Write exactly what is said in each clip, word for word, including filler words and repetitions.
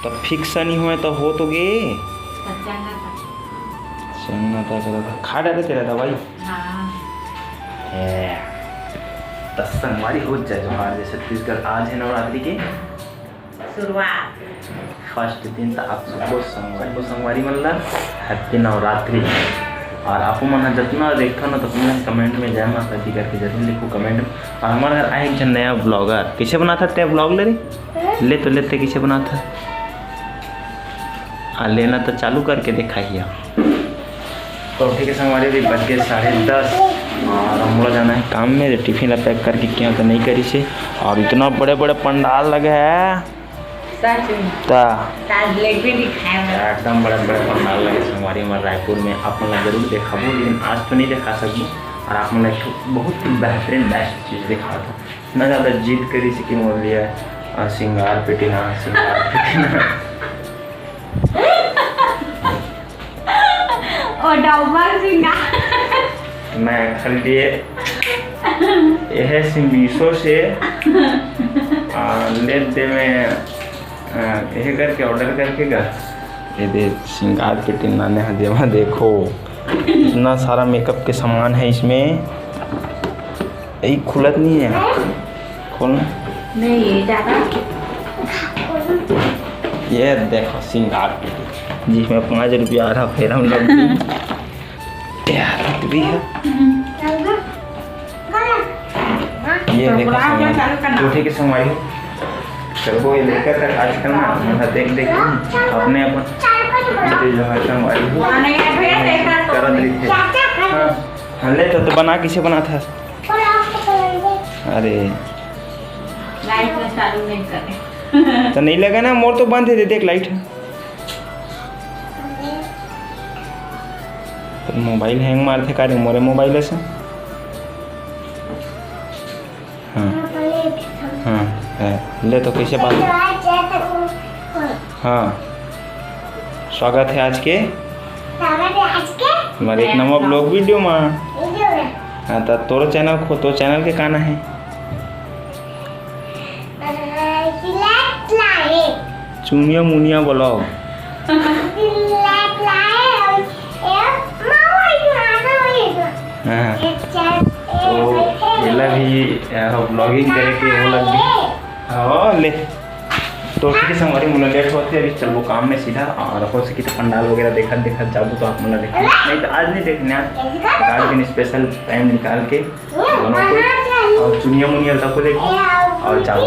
त fix नहीं होय त हो तो गे। त चंगा था। चंगा था, चंगा था। खा डारे तेरा दवाई? हाँ। ए, त संगवारी हो, जय जोहार, जय छत्तीसगढ़। आज है नवरात्रि के शुरुआत। First दिन त आप सबो संगवारी, संगवारी मन ला happy नवरात्रि। और आप मन ह जतना देखथव ना, तो comment में जय माता दी करके जरूर लिखो comment में। और हमारे घर आए एक झन नया vlogger, कैसे बनाता ते vlog ले रे? ले तो लेते कैसे बनाता? आ लेना तो चालू करके देखा ही। तो ठीक है संगवारी, अभी बज गए साढ़े दस और हम लोग जाना है काम में। तो टिफिन ला pack करके क्या तो नहीं करी से। और इतना बड़े बड़े पंडाल लगे हैं। सच में। ता। आज लेट भी दिखाया मैंने। एकदम बड़े बड़े पंडाल लगे संगवारी हमारे रायपुर में, आप मन ला जरूर देखाबो, लेकिन आज तो नहीं दिखा सकबो। और आप मन ला एक ठो बहुत ही बेहतरीन best चीज दिखा था। इतना ज़्यादा जिद करी से कि मोर लिए, आ, सिंगार पेटी ना, सिंगार पेटी ना। ओ डब्बा सिंगार। मैं खाली ये, यह सिंबीसो से, आ, ले दे में, आ, यह करके order करके गा। ये दे सिंगार पेटी लाने हैं, जेमा देखो, इतना सारा makeup के सामान है इसमें। यही खुलत नहीं है, खोलना। नहीं, ये ज़्यादा। ये देखो सिंगार पेटी, जिसमें पाँच रुपया आ रहा, फिर हम लोग भी यार, भी है। ये देखो संगवारी, कोठी के संगवारी हो। चलो, ये लेकर तक आजकल ना, मतलब, देख देख के अपने अपन जो है संगवारी हो, करत रही थे। हाँ, हाँ, ले तो, तो बना, किसे बना था? अरे। लाइट में चालू नहीं करे। तो नहीं लगा ना, मोर तो बंद है, दे देख लाइट। तो मोबाइल hang मारथे का रे मोरे मोबाइल से? हाँ। हाँ, है। ले तो कैसे बात? हाँ। स्वागत है आज के हमारे एक नवा vlog video में। हाँ, तो तोर channel खो, तोर channel के का नाम है? चुनिया मुनिया vlog। हाँ। तो एला भी, अ, vlogging करे के वो लग गई। हाँ, ले। तो ठीक है संगवारी, मोला लेट होथे, अभी चलबो काम में सीधा, और हो सके तो पंडाल वगैरह देखत देखत जाबो, तो आप मोला देखो, नहीं तो आज नहीं देखने, आज दिन special time निकाल के दोनों को और चुनिया मुनिया तक को देखो और जाओ।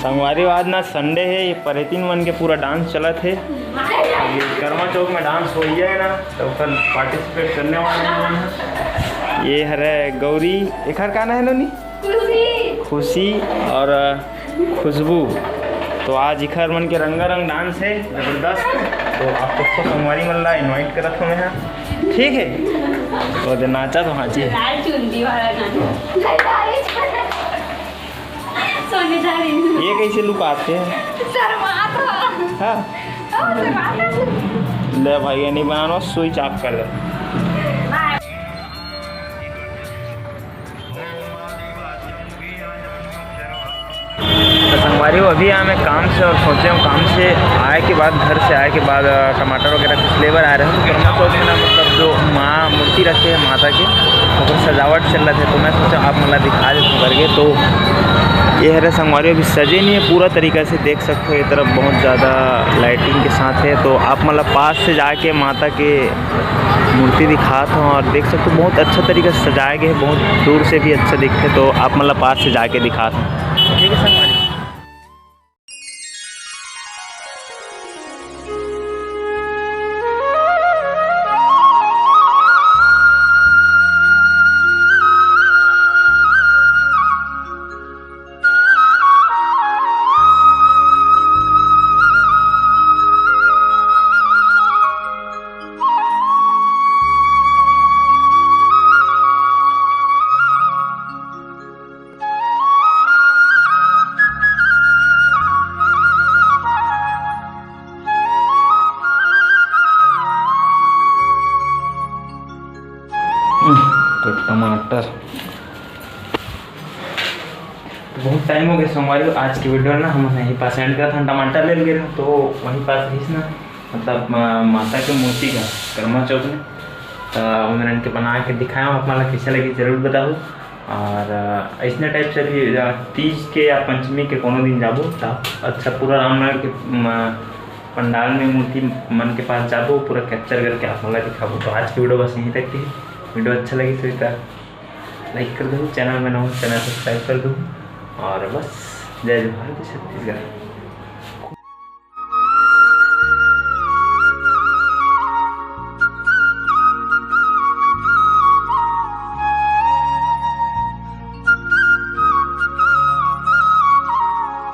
संगवारी, आज ना Sunday है, ये परेतिन मन के पूरा dance चलत है। ये कर्मा चौक में dance हो गया है ना, तो ओकर participate करने वाले हैं। ये हरे गौरी, एकर का नाम है नोनी? खुशी। खुशी और खुशबू। तो आज इखर मन के रंगारंग dance है, जबरदस्त। तो आप सबको संगवारी मन ला invite करत हूँ मैं यहाँ, ठीक है? तो दे नाचा तो हाँ जी। लाल चुंदी वाला गाना। सोने जा रही हूँ। ये कैसे लुकाते हैं? शर्मा तो। हाँ। ओ, शर्मा तो। ले भाई, ये नहीं बनाना, switch off कर दे। तो संगवारी हो, अभी आया मैं काम से और सोचे हूँ काम से आए के बाद, घर से आए के बाद, अ, टमाटर वगैरह कुछ लेबर आ रहे हैं, तो कर्मा चौक में ना, मतलब, जो माँ मूर्ति रखे है माता के, ओकर सजावट चल रहा है, तो मैं सोचा आप मन ला दिखा देता हूँ करके। तो ये हरे संगवारी अभी सजे नहीं है पूरा तरीका से, देख सकते हो ये तरफ बहुत ज़्यादा lighting के साथ है, तो आप मन ला पास से जाके माता के मूर्ति दिखात हूँ और देख सकते हो बहुत अच्छा तरीका से सजाया गया है, बहुत दूर से भी अच्छा दिखते, तो आप मन ला पास से जाके दिखात हूँ। ठीक है संगवारी। तो टमाटर, तो बहुत टाइम हो गया संगवारी हो, आज के वीडियो ना हम वहीं पास एंड करत हन। टमाटर ले गे रहेन तो वहीं पास रहिस ना, मतलब अ, माता के मूर्ति का कर्मा चौक में, तो उन्होंने के बना के दिखाया हूँ। आप मन ला कैसे लगी जरूर बताओ। और अ, ऐसने टाइप से भी अ, तीज के या पंचमी के कोनो दिन जाबो तो अच्छा पूरा रामनगर के म, पंडाल में मूर्ति मन के पास जाबो, पूरा कैप्चर करके आप मन ला दिखाबो। तो आज की वीडियो बस यहीं तक थी। वीडियो अच्छा लगी तो लाइक कर दो, चैनल में नवा चैनल सब्सक्राइब कर दो। और बस जय जोहार, जय छत्तीसगढ़।